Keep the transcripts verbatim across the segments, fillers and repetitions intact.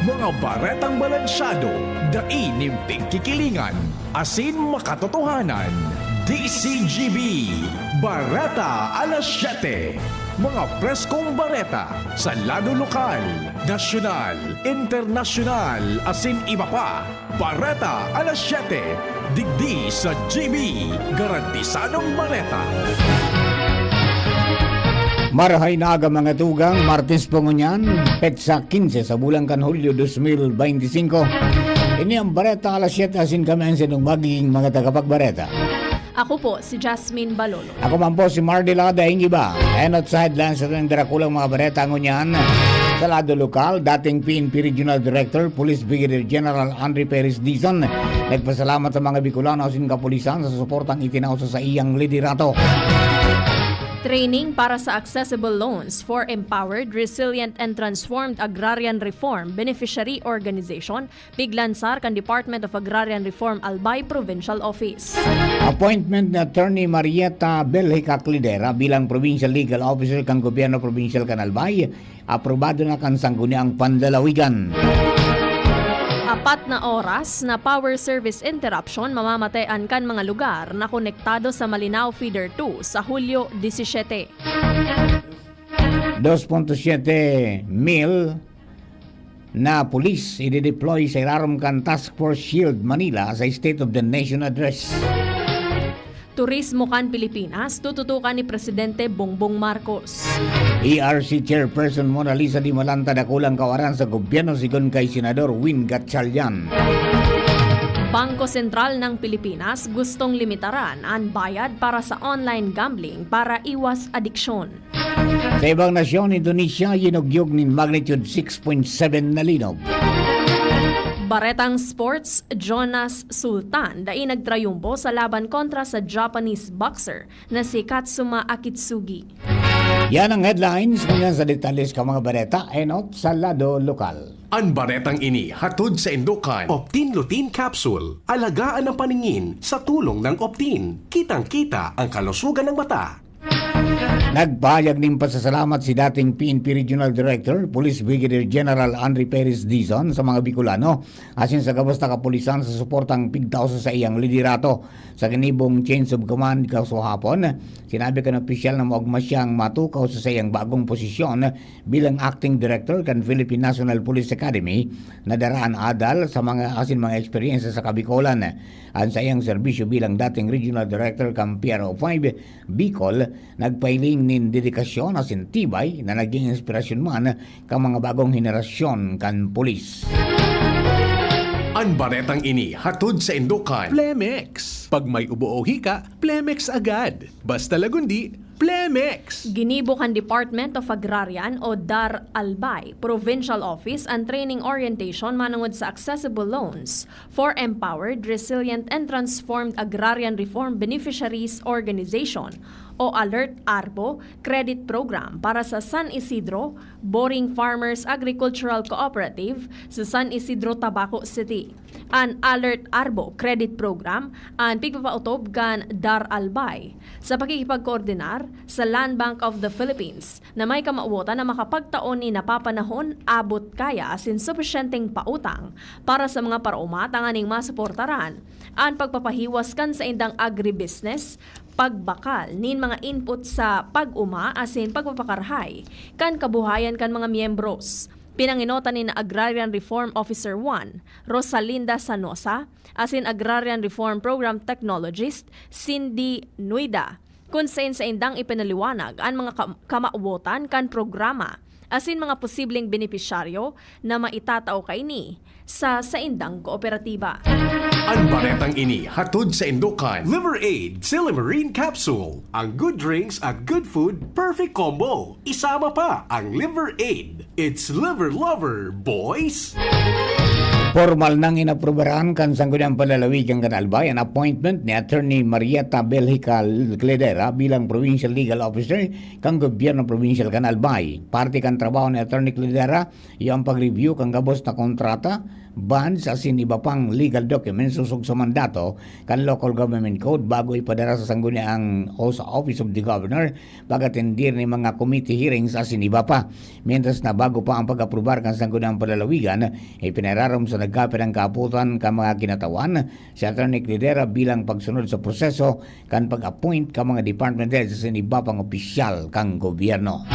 Mga baretang balansyado, dai nin pigkikilingan, asin makatotohanan. D C G B, Bareta alas siyete. Mga preskong bareta sa lado lokal, nasyonal, internasyonal, asin iba pa. Bareta alas siyete, digdi sa G B, garantisadong bareta. Marahay na aga, mga tugang. Martes po ngunyan, petsa quince sa bulan kan Hulyo dos mil veinticinco. Ini ang Bareta alas siyete, asin kami ang sinong magiging mga tagapagbareta. Ako po si Jasmine Balolo. Ako man po si Mardy Lada Ingiba. Enot sa headlines sa ating darakulang mga bareta ngunyan. Sa lado lokal, dating P N P Regional Director, Police Brigadier General Andre Perez Dizon, nagpasalamat sa mga Bicolano asin kapulisan sa suportang itinao sa saiyang liderato. Training para sa accessible loans for empowered, resilient, and transformed agrarian reform beneficiary organization, piglansar kan Department of Agrarian Reform Albay Provincial Office. Appointment ni Attorney Marieta Belhica Clidera bilang Provincial Legal Officer kan Gobyerno Probinsyal kan Albay, aprobado na kan Sangguniang Panlalawigan. Apat na oras na power service interruption mamamatean kan mga lugar na konektado sa Malinao Feeder two sa Hulyo disisiyete. Dos punto siyete mil na pulis i-deploy sa irarom kan Task Force Shield Manila sa State of the Nation Address. Turismo kan Pilipinas, tututukan ni Presidente Bongbong Marcos. E R C Chairperson Mona Lisa Dimalanta dakulang kawaran sa gobyerno, sigon kay Senador Win Gatchalian. Bangko Sentral ng Pilipinas gustong limitaran an bayad para sa online gambling para iwas adiksyon. Sa ibang nasyon, Indonesia, yinugyog nin magnitude six point seven na linog. Baretang sports, Jonas Sultan dai nagtrayumpo sa laban kontra sa Japanese boxer na si Katsuma Akitsugi. Yan ang headlines. Ngunyan sa detalles kan mga bareta, enot sa lado lokal. An baretang ini hatod sa indukan Optin Lutein Capsule. Alagaan ang paningin sa tulong ng Optin. Kitang-kita ang kalusugan ng mata. Nagpahayag nin pasasalamat si dating P N P Regional Director, Police Brigadier General Andre Perez Dizon, sa mga Bicolano asin sa gabos na kapulisan sa suportang pigtao sa saiyang liderato. Sa ginibong Chains of Command kasuhapon, sinabi kan opisyal na maogma siyang matukaw sa saiyang bagong posisyon bilang Acting Director kan Philippine National Police Academy, na dara an adal sa mga asin mga eksperyensya sa Kabikolan. An saiyang serbisyo bilang dating Regional Director kan P R O five Bicol nagpahiling nin dedikasyon asin tibay na naging inspirasyon man kan mga bagong henerasyon kan pulis. An baretang ini hatod sa indukan Plemex. Pag may ubo o hika, Plemex agad. Basta Lagundi, Plemex. Ginibo kan Department of Agrarian o DAR Albay Provincial Office an training orientation manongod sa accessible loans for empowered, resilient, and transformed agrarian reform beneficiaries organization o Alert Arbo Credit Program para sa San Isidro Boring Farmers Agricultural Cooperative sa San Isidro, Tabaco City. An Alert Arbo Credit Program an pigpapautob kan DAR Albay sa pakikipagkoordinar sa Land Bank of the Philippines na may kamawotan na makapagtao nin napapanahon, abot kaya asin supisyenteng pautang para sa mga paraoma tanganing masuportaran an pagpapahiwas kan saindang agribusiness, pagbakal nin mga input sa pag-oma asin pagpapakarahay kan kabuhayan kan mga miyembros. Pinangenotan nin Agrarian Reform Officer one, Rosalinda Sanosa, asin Agrarian Reform Program Technologist, Cindy Nuida, kun sain saindang ipinaliwanag an mga kam-, kamawotan kan programa asin mga posibleng benepisyaryo na maitatao kaini sa saindang kooperatiba. An baretang ini hatod sa indukan Liver Aid Silimarin Capsule. Ang good drinks at good food, perfect combo. Isama pa ang Liver Aid. It's Liver Lover, boys! Pormal nang inaprubaran kan Sangguniang Panlalawigan kan Albay an appointment ni Attorney Marieta Belgica Cledera bilang Provincial Legal Officer kan Gobyerno Provincial kan Albay. Parte kan trabaho ni Attorney Cledera, iyo ang pag-review kan gabos na kontrata, bonds asin iba pang legal documents sosog sa mandato kan Local Government Code bago ipadara sa Sangguniang o sa Office of the Governor, pag-atendir nin mga committee hearings asin iba pa. Mientras na bago pa ang pag-aprobar kan Sangguniang Panlalawigan, ipinararom sa nagkapirang kaaputan kan mga kinatawan si Attorney Cledera bilang pagsunod sa proseso kan pag-appoint kan mga department heads asin iba pang opisyal kan gobyerno.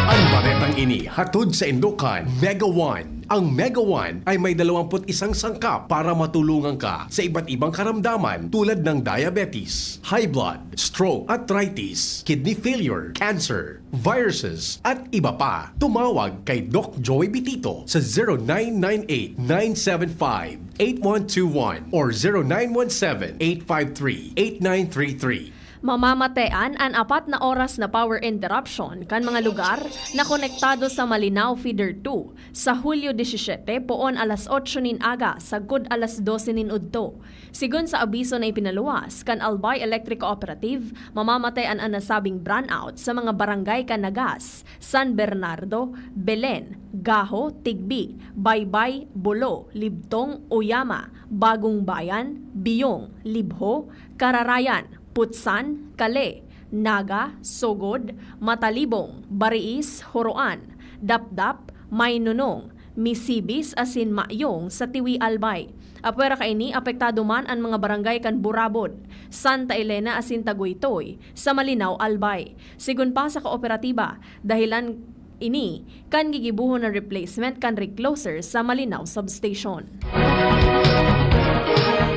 Ang baretang ini hatod saindo kan Mega One. Ang Mega One ay may dalawampu't isang sangkap para matulungan ka sa iba't ibang karamdaman tulad ng diabetes, high blood, stroke, arthritis, kidney failure, cancer, viruses, at iba pa. Tumawag kay Doc Joey Bitito sa zero nine nine eight, nine seven five, eight one two one or zero nine one seven, eight five three, eight nine three three. Mamamatean an apat na oras na power interruption kan mga lugar na konektado sa Malinao Feeder two sa Hulyo disisiete, poon alas otso nin aga sagkod alas dose nin udto. Sigon sa abiso na ipinaluwas kan Albay Electric Cooperative, mamamatean an nasabing brownout sa mga barangay kan Nagas, San Bernardo, Belen, Gaho, Tigbi, Baybay, Bulo, Libtong, Uyama, Bagong Bayan, Biyong, Libho, Kararayan, Putsan, Kale, Naga, Sogod, Matalibong, Bariis, Horoan, Dapdap, Maynonong, Misibis asin Mayong sa Tiwi, Albay. Apwera kaini, apektado man an mga barangay kan Burabod, Santa Elena asin Tagoytoy sa Malinao, Albay. Sigon pa sa kooperatiba, dahilan ini kan gigibohon na replacement kan recloser sa Malinao Substation.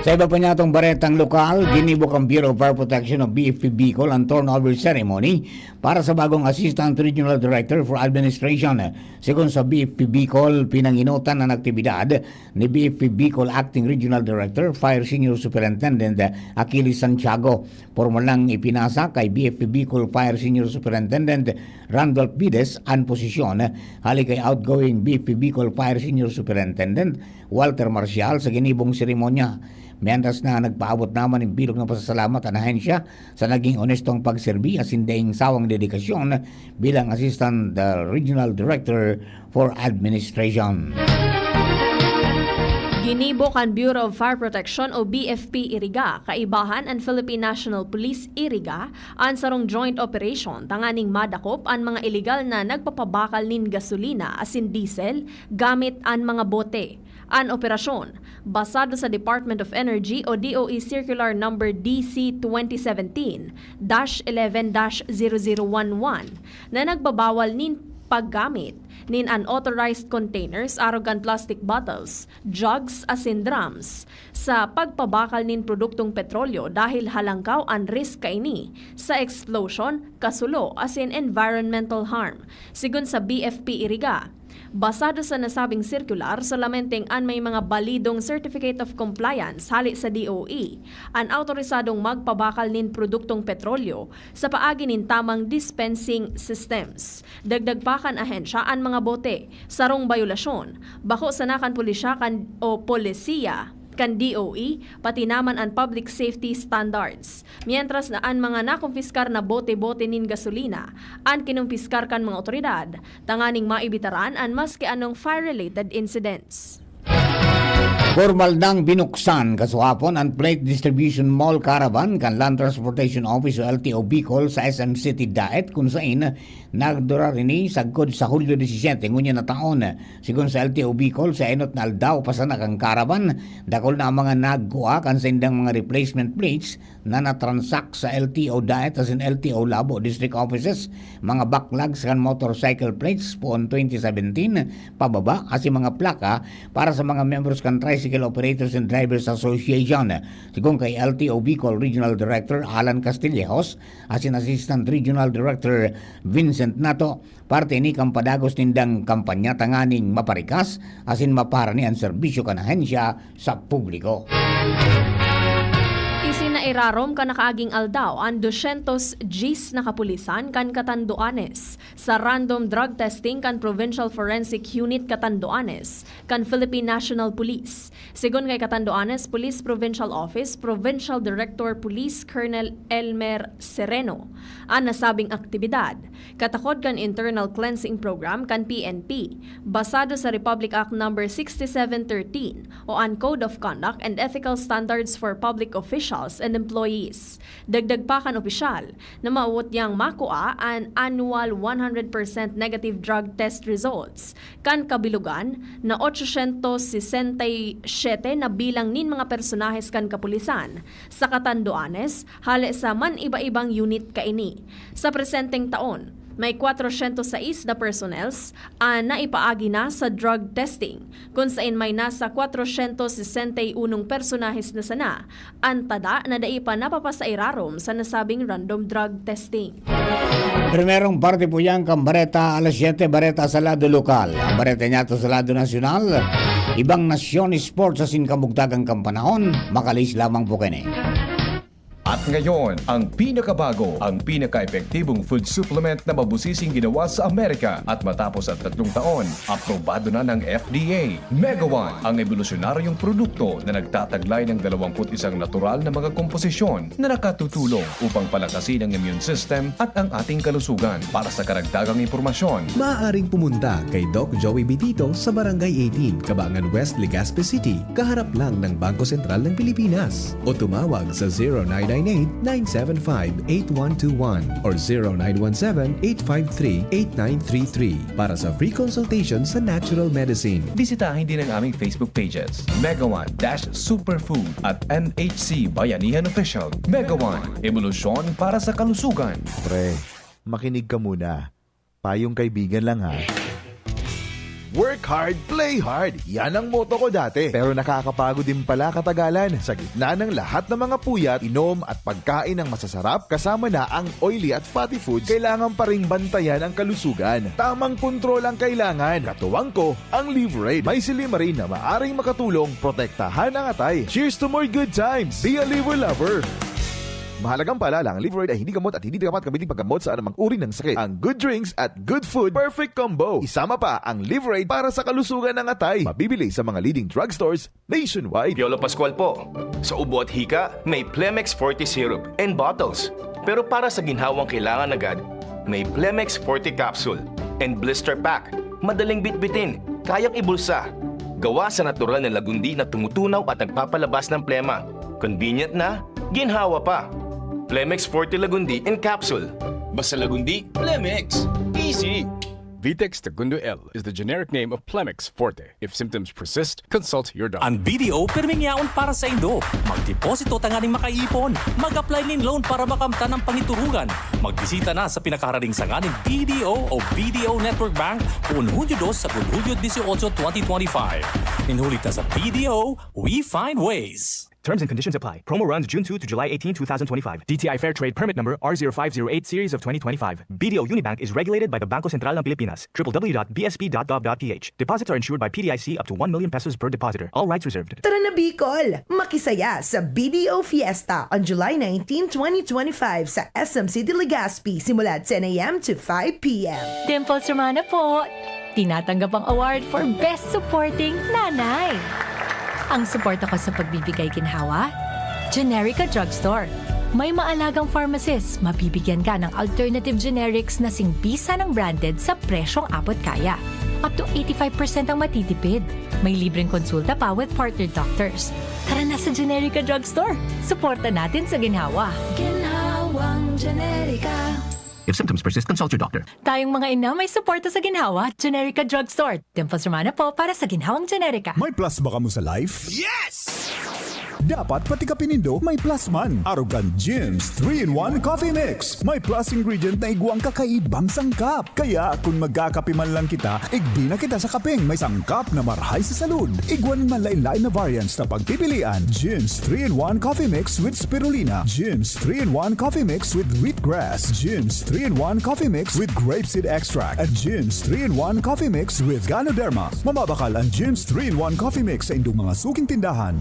Sa iba pa niyatong baretang lokal, ginibo kan Bureau of Fire Protection o B F P Bicol ang turnover ceremony para sa bagong Assistant Regional Director for Administration. Sigon sa B F P Bicol, pinanginotan an aktibidad ni B F P Bicol Acting Regional Director, Fire Senior Superintendent Achilles Santiago. Pormal nang ipinasa kay B F P Bicol Fire Senior Superintendent Randolph Vides an posisyon, hali kay outgoing B F P Bicol Fire Senior Superintendent Walter Marcial sa ginibong seremonya. Mientras na nagpaabot naman nin bilog na pasasalamat an ahensya sa naging onestong pagserbi asin daing sawang dedikasyon bilang Assistant, uh, Regional Director for Administration. Ginibo kan Bureau of Fire Protection o B F P Iriga kaibahan an Philippine National Police, Iriga, an sarong joint operation tanganing madakop an mga iligal na nagpapabakal nin gasolina asin diesel gamit an mga bote. An operasyon, basado sa Department of Energy o D O E Circular Number D C twenty seventeen dash eleven dash zero zero one one, na nagbabawal nin paggamit nin unauthorized containers arog kan plastic bottles, jugs asin drums sa pagpabakal nin produktong petrolyo dahil halangkaw an risk kaini sa explosion, kasulo asin environmental harm, sigon sa B F P Iriga. Basado sa nasabing sirkular, solamente an may mga balidong Certificate of Compliance hale sa D O E an awtorisadong magpabakal nin produktong petrolyo sa paagi nin tamang dispensing systems. Dagdag pa kan ahensya an mga bote, sarong bayolasyon, bako sana kan pulisya kan, o polisiya kan D O E, pati naman an public safety standards. Mientras na an mga nakumpiskar na bote-bote nin gasolina an kinumpiskar kan mga otoridad, tanganing maibitaran an maski anong fire-related incidents. Pormal nang binuksan kasuhapon an Plate Distribution Mall Caravan kan Land Transportation Office o L T O Bicol sa S M City Daet, kun sain nagdurar ini sagkod sa Hulyo disisiete ngunyan na taon. Sigon sa L T O Bicol, sa enot na aldaw pa sana kan caravan, dakul na ang mga nagkua kan saindang mga replacement plates na natransak sa L T O Daet asin L T O Labo District Offices, mga backlogs kan motorcycle plates poon twenty seventeen pababa asin mga plaka para sa mga membros kan Tricycle Operators and Drivers Association. Sigon kay L T O Bicol Regional Director Alan Castillejos asin Assistant Regional Director Vincent Nato, parte ini kan padagos nindang kampanya tanganing maparikas asin mapaharani an serbisyo kan ahensya sa publiko. Sinairarom kan nakaaging aldaw an dosyentos diyes na kapulisan kan Catanduanes sa random drug testing kan Provincial Forensic Unit Catanduanes kan Philippine National Police. Segun kay Catanduanes Police Provincial Office Provincial Director Police Colonel Elmer Sereno, an nasabing aktibidad katakod kan internal cleansing program kan P N P, basado sa Republic Act Number sixty-seven thirteen o an Code of Conduct and Ethical Standards for Public Officials and Employees. Dagdag pa kan opisyal na mawot niyang makua an annual one hundred percent negative drug test results kan kabilogan na ochocientos sesenta y siete na bilang nin mga personahes kan kapulisan sa Catanduanes, hale sa man-iba-ibang unit kaini. Sa presenteng taon, may kwatrosyentos sais na personnels an naipaagi na sa drug testing, kun sain may nasa kwatrosyentos sesenta y unong personahes na sana an tada na dai pa napapasairarom sa nasabing random drug testing. Primerong parte po yan kan bareta alas siyete, bareta sa lado lokal. Ang bareta niyato sa lado nasyonal, ibang nasyon sports sa sinkamugtagang kan panahon, makalihis lamang po kini. At ngayon, ang pinakabago, ang pinaka-epektibong food supplement na mabusising ginawa sa Amerika at matapos ang tatlong taon, aprobado na ng F D A. Mega One, ang ebolusyonaryong produkto na nagtataglay ng dalawampu't isang natural na mga komposisyon na nakatutulong upang palakasin ang immune system at ang ating kalusugan. Para sa karagdagang impormasyon, maaaring pumunta kay Doc Joey Bitito sa Barangay eighteen, Cabangan West, Legazpi City, kaharap lang ng Bangko Sentral ng Pilipinas. O tumawag sa zero nine nine eight, nine seven five, eight one two one or zero nine one seven, eight five three, eight nine three three para sa free consultation sa natural medicine. Bisitahin din ang aming Facebook pages, Mega One dash Superfood at N H C Bayanihan Official. Mega One, ebolusyon para sa kalusugan. Pre, makinig ka muna. Payong kaibigan lang, ha. Work hard, play hard. Yan ang motto ko dati. Pero nakakapagod din pala katagalan. Sa gitna ng lahat ng mga puyat, inom at pagkain ng masasarap, kasama na ang oily at fatty foods, kailangan pa ring bantayan ang kalusugan. Tamang kontrol ang kailangan. Katuwang ko, ang Liverade. May silymarin na maaring makatulong protektahan ang atay. Cheers to more good times! Be a Liver Lover! Mahalagang paalala, ang Liverade ay hindi gamot at hindi dapat gamitin paggamot sa anumang uri ng sakit. Ang good drinks at good food, perfect combo. Isama pa ang Liverade para sa kalusugan ng atay. Mabibili sa mga leading drugstores nationwide. Piolo Pascual po. Sa ubo at hika, may Plemex Forte Syrup and bottles. Pero para sa ginhawang kailangan agad, may Plemex Forte Capsule and Blister Pack. Madaling bitbitin, kayang ibulsa. Gawa sa natural na lagundi na tumutunaw at nagpapalabas ng plema. Convenient na, ginhawa pa. Plemex Forte Lagundi in Capsule. Basta Lagundi, Plemex. Easy! Vitex Segundo L is the generic name of Plemex Forte. If symptoms persist, consult your doctor. Ang B D O pirming yaon para saindo. Magdeposito tanganing makaipon. Mag-apply nin loan para makamtan ang pangiturugan. Magbisita na sa pinakaharaning sanga nin B D O o B D O Network Bank poon Hunyo dos sagkod Hunyo dieciocho, twenty twenty-five. Nin huli ta sa B D O, we find ways. Terms and conditions apply. Promo runs June two to July eighteen, two thousand twenty-five. D T I Fair Trade Permit Number R zero five zero eight Series of twenty twenty-five. B D O Unibank is regulated by the Bangko Sentral ng Pilipinas. Triple W dot B S P dot gov dot P H. Deposits are insured by P D I C up to one million pesos per depositor. All rights reserved. Tara na, Bicol! Makisaya sa B D O Fiesta on July nineteen, twenty twenty-five sa S M City Legazpi, simula ten a m to five p m. Dimples Romana po! Tinatanggap ang award for Best Supporting Nanay. Ang suporta ko sa pagbibigay ginhawa, Generica Drugstore. May maalagang pharmacist, mabibigyan ka ng alternative generics na singbisa ng branded sa presyong abot kaya. Up to eighty-five percent ang matitipid. May libreng konsulta pa with partner doctors. Tara na sa Generica Drugstore. Suporta natin sa ginhawa. Ginhawang Generica. If symptoms persist, consult your doctor. Tayong mga ina may suporta sa ginhawa, Generica Drugstore. Dimples Romana po para sa ginhawang Generica. May plus ba kamo sa life? Yes! Dapat pati kape nindo may plus man. Arog kan Jim's three-in-one Coffee Mix. May plus ingredient na igwang kakaibang sangkap. Kaya kung magkakape man lang kita, igbi na kita sa kapeng may sangkap na marhay sa salud. Igwa nin manlaen-laen na variants na pagpipilian. Jim's three-in-one Coffee Mix with Spirulina. Jim's three-in-one Coffee Mix with Wheatgrass. Jim's three-in-one Coffee Mix with Grapeseed Extract. At Jim's three-in-one Coffee Mix with Ganoderma. Mababakal ang Jim's three-in-one Coffee Mix sa indong mga suking tindahan.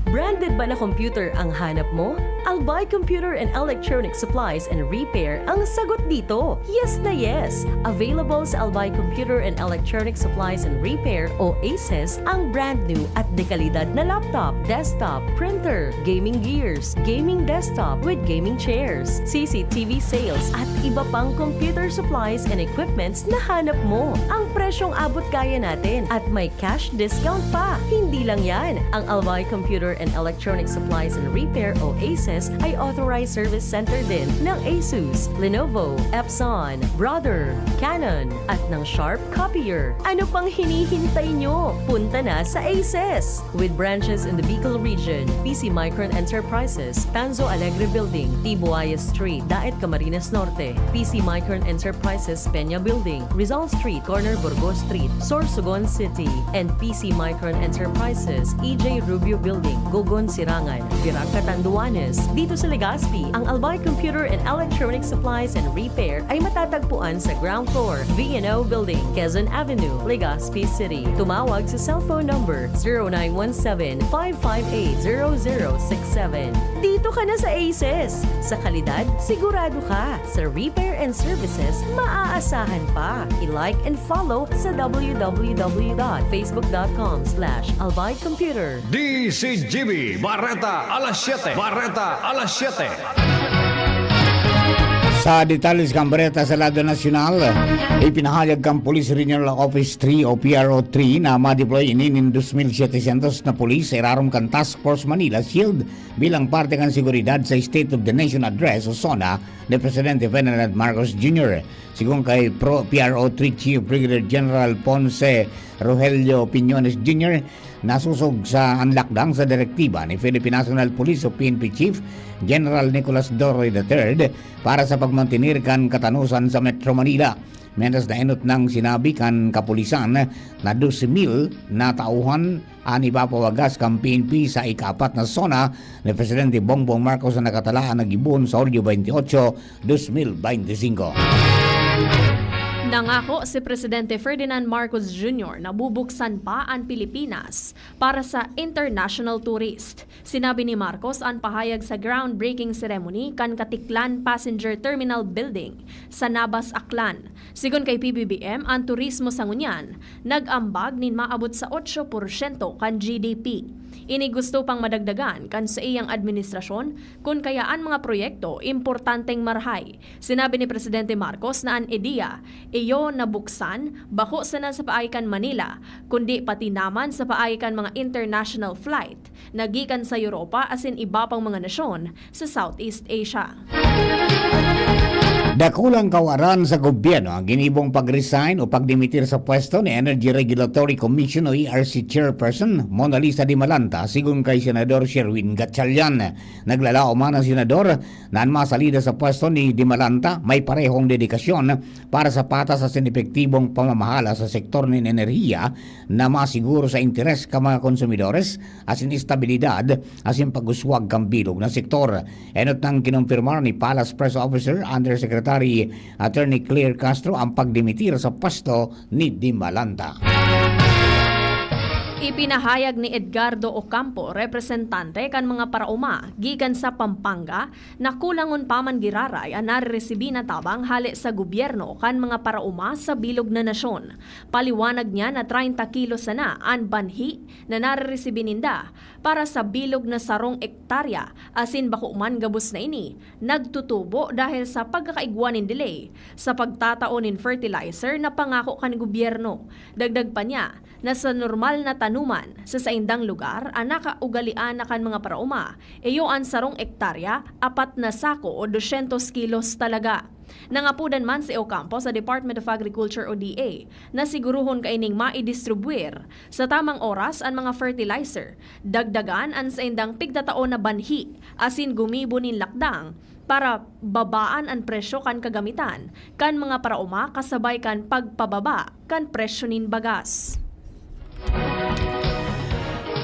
Branded ba na computer ang hanap mo? Albay Computer and Electronic Supplies and Repair ang sagot dito. Yes na yes! Available sa Albay Computer and Electronic Supplies and Repair o ACES ang brand new at dekalidad na laptop, desktop, printer, gaming gears, gaming desktop with gaming chairs, C C T V sales at iba pang computer supplies and equipments na hanap mo. Ang presyong abot kaya natin at may cash discount pa. Hindi lang yan. Ang Albay Computer and Electronic Supplies and Repair o ACES ay authorized service center din ng Asus, Lenovo, Epson, Brother, Canon, at ng Sharp Copier. Ano pang hinihintay nyo? Punta na sa ACES! With branches in the Bicol region, P C Micron Enterprises, Tanzo Alegre Building, Tibuaya Street, Daet, Camarines Norte, P C Micron Enterprises, Peña Building, Rizal Street, corner Burgos Street, Sorsogon City, and P C Micron Enterprises, E J Rubio Building, Gogon Sirangan, Virac, Catanduanes. Dito sa Legazpi, ang Albay Computer and Electronic Supplies and Repair ay matatagpuan sa ground floor, V and O Building, Quezon Avenue, Legazpi City. Tumawag sa cellphone number zero nine one seven, five five eight, zero zero six seven. Dito ka na sa ACES! Sa kalidad, sigurado ka. Sa repair and services, maaasahan pa. I-like and follow sa w w w dot facebook dot com slash albay computer. D C G B, Bareta alas siyete. Bareta alas siyete. Sa detalles kan bareta sa lado nasyonal, ipinahayag kan Police Regional Office three o P R O three na ma-deploy ini nin dos mil setecientos na pulis sa irarom kan Task Force Manila Shield bilang parte kan seguridad sa State of the Nation Address o SONA ni Presidente Ferdinand Marcos Junior. Sigon kay Pro P R O three Chief Brigadier General Ponce Rogelio Piñones Junior, nasosog sa an lakdang sa direktiba ni Philippine National Police o P N P Chief General Nicolas Doroy the third para sa pagmantener kan katanosan sa Metro Manila. Mientras na enot nang sinabi kan kapulisan na dose mil na tauhan an ipapawagas kan P N P sa ikaapat na SONA ni Presidente Bongbong Marcos na nakatalaan na gibohon sa Hulyo twenty-eight, dos mil beintisinko. Nangako si Presidente Ferdinand Marcos Junior na bubuksan pa an Pilipinas para sa international tourist. Sinabi ni Marcos an pahayag sa groundbreaking ceremony kan Katiklan Passenger Terminal Building sa Nabas, Aklan. Sigon kay P B B M, an turismo sa ngunyan nag-ambag nin maabot sa otso porsyento kan G D P. Ini gusto pang madagdagan kan saiyang administrasyon, kun kaya an mga proyekto importanteng marahay. Sinabi ni Presidente Marcos na an ideya iyo nabuksan bako sana sa paagi kan Manila, kundi pati naman sa paagi kan mga international flight na gikan sa Europa asin iba pang mga nasyon sa Southeast Asia. Dakulang kawaran sa gobyerno ang ginibong pag-resign o pagdimitir sa pwesto ni Energy Regulatory Commission o E R C Chairperson Mona Lisa Dimalanta, sigon kay Senador Sherwin Gatchalian. Naglalaom man ang senador na an masalida sa pwesto ni Dimalanta may parehong dedikasyon para sa patas asin epektibong pamamahala sa sektor nin enerhiya na masiguro sa interes kan mga konsumidores asin estabilidad asin pag-uswag kan bilog na sektor. Enot nang kinumpirmar ni Palace Press Officer Undersecretary Attorney Claire Castro ang pagdimitir sa pwesto ni Dimalanta. Ipinahayag ni Edgardo Ocampo, representante kan mga paraoma gikan sa Pampanga, na kulangon pa man giraray an nareresibi na tabang hale sa gobyerno kan mga paraoma sa bilog na nasyon. Paliwanag niya na treinta kilos sana an banhi na nareresibi ninda para sa bilog na sarong ektarya, asin bako man gabos na ini nagtutubo dahil sa pagkakaigwa nin delay sa pagtatao nin fertilizer na pangako kan gobyerno. Dagdag pa niya na sa normal na tanuman sa saindang lugar, an nakaugalian na kan mga paraoma, iyo an sarong ektarya, apat na sako o dosyentos kilos talaga. Nangapodan man si Ocampo sa Department of Agriculture o D A na siguruhon kaining maidistribwir sa tamang oras an mga fertilizer, dagdagan an saindang pigtatao na banhi, asin gumibo nin lakdang para babaan an presyo kan kagamitan kan mga paraoma kasabay kan pagpababa kan presyo nin bagas.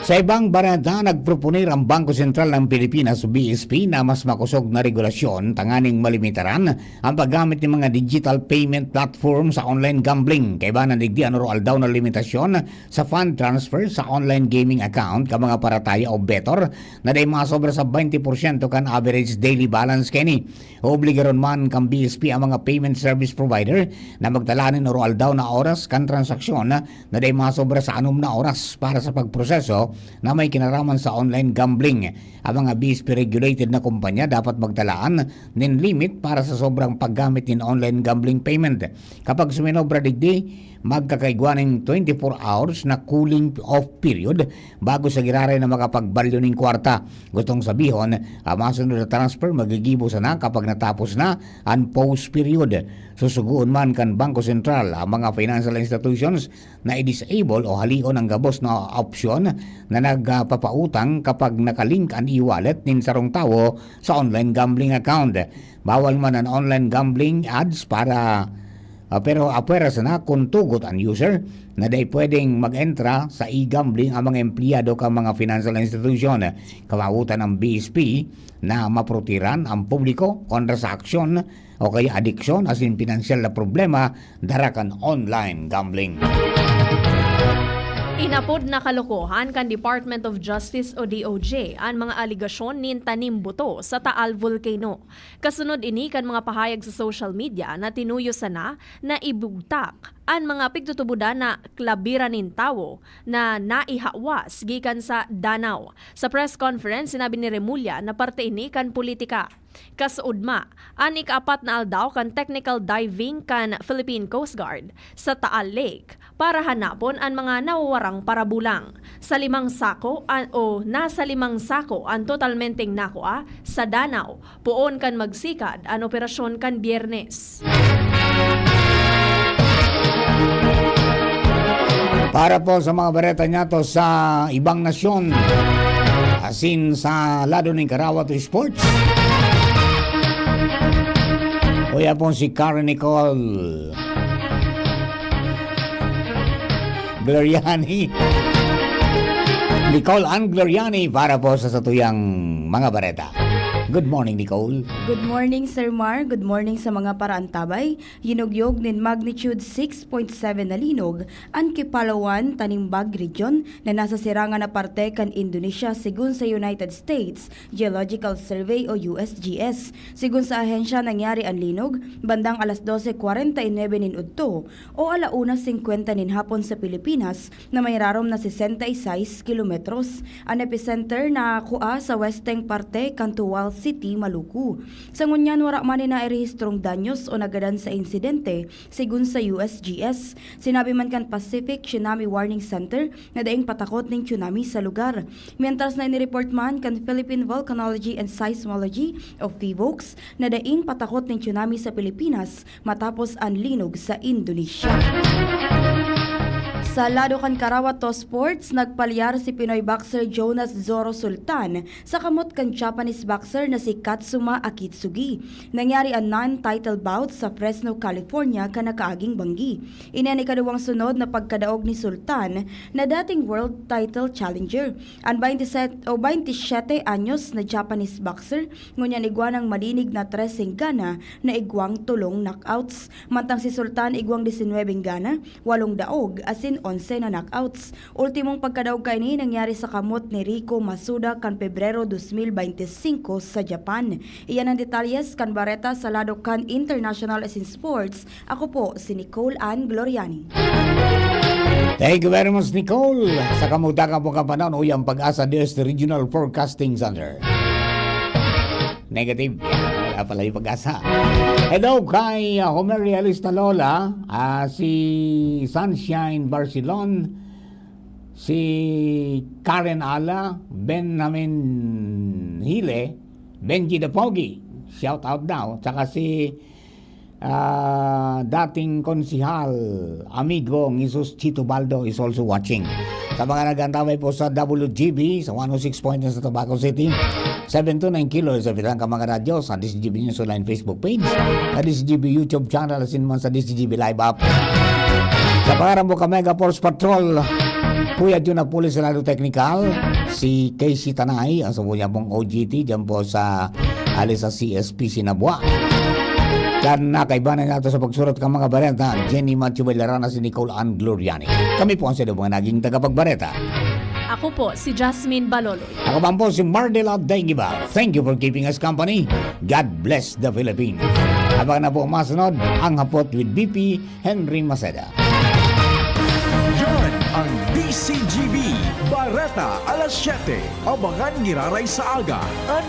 Sa ibang bareta, nagproponer ang Bangko Sentral ng Pilipinas o B S P na mas makosog na regulasyon tanganing malimitaran ang paggamit ng mga digital payment platform sa online gambling. Kaiba na digdi an oro-aldaw na limitasyon sa fund transfer sa online gaming account kan mga parataya o betor na dai masobra sa twenty porsyento kan average daily balance kini. Obligaron man kan B S P ang mga payment service provider na magtala nin oro-aldaw na oras kan transaksyon na dai masobra sa anom na oras para sa pagproseso na may kinaraman sa online gambling. Ang mga B S P regulated na kumpanya dapat magtalaan nin limit para sa sobrang paggamit nin online gambling payment. Kapag suminobra digdi, magkakaigwa nin twenty-four hours na cooling off period bago sa giraray na makapagbalyo nin kwarta. Gustong sabihon, ang masunod na transfer magigibo sana kapag natapos na an pause period. Susugoon man kan Bangko Sentral ang mga financial institutions na i-disable o halion ang gabos na opsyon na nagpapautang kapag nakalink an e-wallet nin sarong tawo sa online gambling account. Bawal man an online gambling ads para, ah, pero apwera sana kun tugot an user na dai pwedeng mag-entra sa e-gambling ang mga empleyado kan mga financial institution. Kawawotan ang B S P na maprotektaran ang publiko kontra sa aksyon o kaya adiksyon asin pinansyal na problema dara kan online gambling. Inapod na kalokohan kan Department of Justice o D O J an mga alegasyon nin tanim buto sa Taal Volcano. Kasunod ini kan mga pahayag sa social media na tinuyo sana na ibugtak an mga pigtutubodan na klabira nin tawo na naihawas gikan sa danaw. Sa press conference, sinabi ni Remulla na parte ini kan politika. Kasuodma, an ikaapat na aldaw kan technical diving kan Philippine Coast Guard sa Taal Lake para hanapon an mga nawawarang parabulang. Sa limang sako an, o nasa limang sako an totalmenteng nakua sa danaw, poon kan magsikad an operasyon kan Biyernes. Para po sa mga bareta niyato sa ibang nasyon, asin sa lado nin karawat o sports. Uya po si Karen Nicole Gloriani. Nicole Ann Gloriani para po sa satuyang mga bareta. Good morning, Nicole. Good morning, Sir Mar. Good morning sa mga paraantabay. Yinugyog nin magnitude six point seven na linog an Kepulauan, Tanembang Region, na nasa sirangan na parte kan Indonesia, segun sa United States Geological Survey o U S G S. Segun sa ahensya, nangyari an linog bandang alas dose kwarenta y nuebe nin udto o ala una singkwenta nin hapon sa Pilipinas, na may rarom na sesenta y seis kilometros. An epicenter nakua sa westeng parte kan Tuwal City, Maluku. Sa ngunyan, wara man nin nairehistrong danyos o nagadan sa insidente, segun sa U S G S. Sinabi man kan Pacific Tsunami Warning Center na daing patakot nin tsunami sa lugar. Mientras na inireport man kan Philippine Volcanology and Seismology o PHIVOLCS na daing patakot nin tsunami sa Pilipinas matapos an linog sa Indonesia. Sa lado kan karawat o sports, nagpalyar si Pinoy boxer Jonas Zoro Sultan sa kamot kan Japanese boxer na si Katsuma Akitsugi. Nangyari an non-title bout sa Fresno, California, kan nakaaging banggi. Ini an ikaduwang sunod na pagkadaog ni Sultan na dating world title challenger. An twenty-seven o twenty-seven anyos na Japanese boxer ngunyan igwa nang malinig na treseng gana na igwang tolong knockouts. Mantang si Sultan igwang disinwebeng gana, walong daog asin onse na knockouts. Ultimong pagkadaog kaini nangyari sa kamot ni Rico Masuda kan Pebrero dos mil beinti singko sa Japan. Iyan an detalyes kan bareta sa lado kan international asin sports. Ako po si Nicole Ann Gloriani. Thank you very much, Nicole. Sa kamugtakan po kan panahon, uya ang PAGASA DOST Regional Forecasting Center. Negative. Yan, wala pala yung PAGASA. Hello kay, ah, Homer Realista Lola, ah, si Sunshine Barcelon, si Karen Ala, Benjamin Hile, Benji the Pogi, shout out daw, tsaka si, ah, dating konsehal, amigo Jesus Chito Baldo is also watching. Sa mga nag-antabay po sa W G B, sa one oh six point one sa Tabaco City, seven to nine kilos sa Bilang ka mga radyo, sa D C G B News Online Facebook page, sa D C G B YouTube channel, asin man sa D C G B Live app. Sa pangaran po ka Mega Force Patrol, Kuya Jun Apoli sa Lado Technical, si Casey Tanay, ang sabi niya pong O G T, dyan po sa, ali sa C S P Sinabwa. Kan nakaibanan nato sa pagsurat kan mga bareta, Jenny Macho Belarana, si Nicole Ann Gloriani. Kami po ang sa mga naging tagapagbareta. Ako po, si Jasmine Baloloy. Ako man po si Mardela Dengiba. Thank you for keeping us company. God bless the Philippines. Abang na po masunod ang Hapot with B P Henry Maceda. Yan ang D C G B. Bareta alas siyete. Abangan giraray sa aga. An